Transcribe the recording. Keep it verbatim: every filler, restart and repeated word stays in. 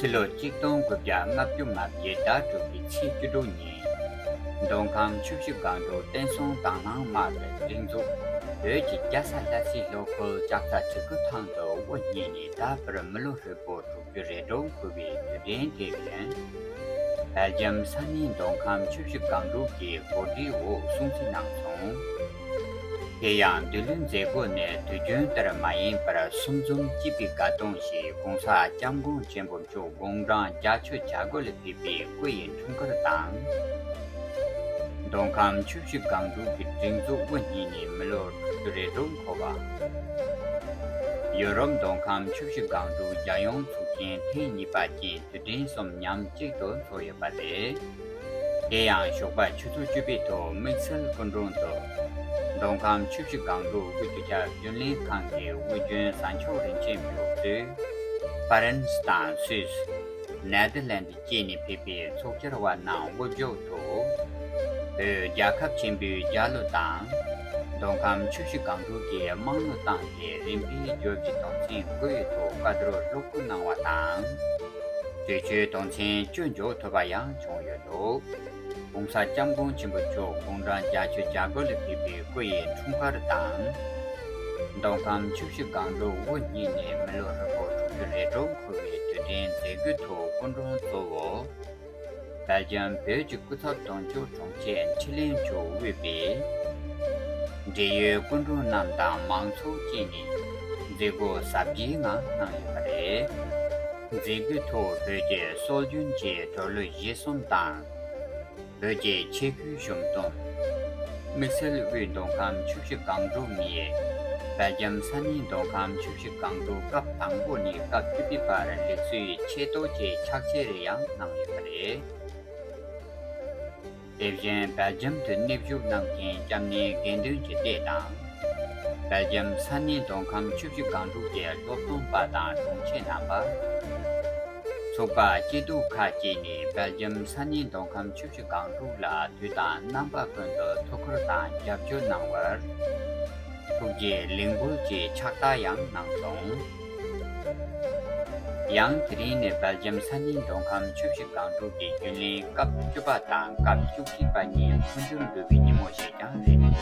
ཕྱི་ལོ་ཆིག་སྟོང་དགུ་བརྒྱ་ལྔ་བཅུ་ང་བརྒྱད་ཟླ་དྲུག་པའི་ཚེས་བཅུ་དྲུག་ཉིན། མདོ་ཁམས་ཆུ་བཞི་སྒང་དྲུག་བསྟན་སྲུང་དྭང་བླངས་དམག་གི་སྒྲིག་འཛུགས་བོད་ཀྱི་རྒྱལ་ས་ལྷ་སའི་ལྷོ་ཁུལ་ལྕགས་རྟ་གྲི་གུ་ཐང་དུ་དབུ་བརྙེས་ནས་ད་བར་མི་ལོ་ཧྲིལ་པོ་དྲུག་ཅུ་རེ་དྲུག་འཁོར་བའི་དུས་དྲན་དེ་བཞིན། སྦེལ་ཇམ་ས་གནས་མདོ་ཁམས་ཆུ་བཞི་སྒང་དྲུག་གི་གོ་སྒྲིག་འོག་སྲུང་བརྩི་གནང་སོང་། དེ་ཡང་འདི་ལོའི་མཛད་སྒོ་ནི་དུས་རྒྱུན་ལྟར་མ་ཡིན་པར་གསུམ་འཛོམས་སྐྱིད་པའི་དགའ་སྟོན་ཞིག་གོང་ས་སྐྱབས་མགོན་ཆེན་པོ་མཆོག་དགུང་གྲངས་བརྒྱད་ཅུ་གྱ་དགུ་ལ་ཕེབས་པའི་སྐུ་ཡི་འཁྲུངས་སྐར་དང་། མདོ་ཁམས་ཆུ་བཞི་སྒང་དྲུག་གི་སྒྲིག་འཛུགས་དབུ་བརྙེས་ནས་མི་ལོ་དྲུག་ཅུ་རེ་དྲུག་འཁོར་བ། ཡོ་རོབ་མདོ་ཁམས་ཆུ་བཞི་སྒང་དྲུག་རྒྱལ་ཡོངས་ཚོགས་ཆེན་ཐེངས་གཉིས་པ་བཅས་དུས་དྲན་གསུམ་མཉམ་གཅིག་ཏུ་འཚོགས་ཡོད་པ་རེད། དེ་ཡང་ཞོགས་པ་ཆུ་ཚོད་བཅུ་པའི་ཐོག་དམིགས་བསལ་སྐུ་མགྲོན་དུ། མདོ་ཁམས་ཆུ་བཞི་སྒང་དྲུག་དབུས་སྤྱི་ཁྱབ་རྒྱུན་ལས་ཁང་གི་དབུས་རྒྱུན་ས་མཆོག་རིན་ཆེན་མཆོག་གཙོས། ཧྥ་རན་སི་དང་སུད་སི། ནེ་དར་ལེན་ཌི་བཅས་ནས་ཕེབས་པའི་ཚོགས་བཅར་བ་རྣམས་དབུ་བཞུགས་ཐོག་བོད་རྒྱལ་ཁབ་ཆེན་པོའི་རྒྱལ་གླུ་དང་། མདོ་ཁམས་ཆུ་བཞི་སྒང་དྲུག་གི་དམངས་གླུ་བཏང་སྟེ་རིམ་པས་བརྗོད་ཀྱི་དོན་ཚན་དགུ་ཡི་ཐོག་བཀའ་བསྡུར་སློབ་ཁུལ་གནང་བ་དང་། གྲོས་ཆོད་དོན་ཚན་བཅུ་འཇོག་ཐུབ་པ་ཡང་བྱུང་ཡོད་འདུག་གོང་ས་སྐྱབས་མགོན་ཆེན་པོ་མཆོག་དགུང་གྲངས་བརྒྱད་ཅུ་གྱ་དགུ་ལ་ཕེབས་པའི་སྐུ་ཡི་འཁྲུངས་སྐར་དང་། མདོ་ཁམས་ཆུ་བཞི་སྒང་དྲུག་དབུ་བརྙེས་ནས་མི་ལོ་ཧྲིལ་པོ་དྲུག་ཅུ་རེ་དྲུག་འཁོར་བའི་དུས་དྲན་མཛད་སྒོའི་ཐོག་སྐུ་མགྲོན་གཙོ་བོ། སྦེལ་ཇམ་བོད་ཀྱི་སྐུ་ཚབ་དོན་གཅོད་དྲུང་ཆེ་འཕྲིན་ལས་མཆོག་དབུས་པའི་འབྲེལ་ཡོད་སྐུ་མགྲོན་རྣམས་དང་མང་ཚོགས་བཅས་ནས་མཛད་སྒོ་གཟབ་རྒྱས་ངང་གནང་ཡོད་པ་རེད། མཛད་སྒོའི་ཐོག་བོད་ཀྱི་སྲོལ་རྒྱུན་གྱི་གྲོ་ལོད་གཞས་གསུམ་དང་། བོད་ཀྱི་ཆས་གོས་གཞུང་དོན། དམིགས་བསལ་དབུས་མདོ་ཁམས་ཆུ་བཞི་སྒང་དྲུག་ནས་སྦེལ་ཇམ་ས་གནས་མདོ་ཁམས་ཆུ་བཞི་སྒང་དྲུག་སྐབས་དང་པོ་ནས་སྐབས་བཅུ་པའི་བར་ལུགས་སྲོལ་ཆེ་ཏོག་ཅེས་ཕྱག་འཁྱེར་ཡང་གནང་ཡོད་པ་རེད། དེ་བཞིན་སྦེལ་ཇམ་དུ་སླེབས་བཞུགས་གནང་མཁན་སྐྱབས་གནས་དགེ་འདུན་གྱི་སྡེ་དང་། སྦེལ་ཇམ་ས་གནས་མདོ་ཁམས་ཆུ་བཞི་སྒང་དྲུག་གི་སློབ་སྟོན་པ་དང་དྲུང་ཆེ་རྣམ་པ། ཚོགས་པ་སྐྱིད་སྡུག་ཁག་བཅས་ནས་སྦེལ་ཇམ་ས་གནས་མདོ་ཁམས་ཆུ་བཞི་སྒང་དྲུག་ལ་དུས་དང་རྣམ་པ་ཀུན་ཏུ་ཐུགས་ཁུར་དང་རྒྱབ་སྐྱོར་གནང་བར། ཐུགས་རྗེ་ལེགས་འབུལ་གྱི་ཕྱག་རྟགས་ཡང་གནང་སོང་། ཡང་དེ་རིང་ནི་སྦེལ་ཇམ་ས་གནས་མདོ་ཁམས་ཆུ་བཞི་སྒང་དྲུག་གི་རྒྱུན་ལས་སྐབས་བཅུ་པ་དང་སྐབས་བཅུ་གཅིག་པ་གཉིས་འཕོ་འགྱུར་འགྲོ་བའི་ཉིན་མོ་ཞིག་ཀྱང་རེད་འདུག